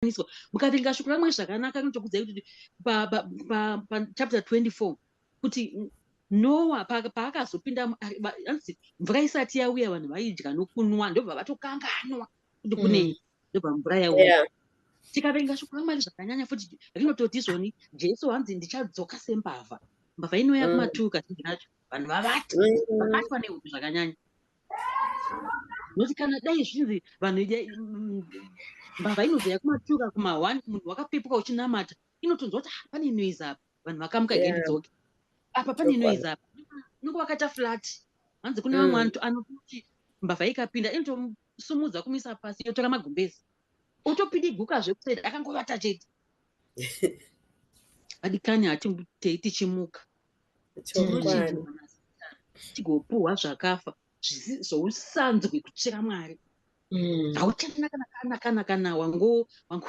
Kukanganiswa. Mukaverenga shoko raMwari zvakanaka, rinotokudzai kuti pachapter 24 kuti Noa paakazopinda, anzi mvura isati yauya vanhu vaidya nokunwa, ndobva vatokanganwa kuti kunei, ndobva mvura yauya. Tikaverenga shoko raMwari zvakanyanya futi, rinototi izvoni Jesu hanzi, "Ndichadzoka sembavha." Mbavha inouya kuma2 kazhinji kacho vanhu vavata, vabatwa nehope zvakanyanya, nokuti kana dai zvinzi vanhu mbavha inozouya kuma2 ka kuma1, munhu wakapepuka uchinamata, inotonzwa kuti, "Ah, pane noise apa, vanhu vakamuka, gendidzoke apa, pane noise apa." Unenge wakaita flat. Hanzi kune vamwe anototi mbavha ikapinda inotomusumudza kumisa pasi, yotora magumbezi, otopidiguka kuseri akangovata chete. Vadikani, hatitei tichimuka, tinochinjwa naSatani, tigopuhwa zvakafa zvousanzwi kutsvira Mwari. Hauchana kana kana kana kana wango wango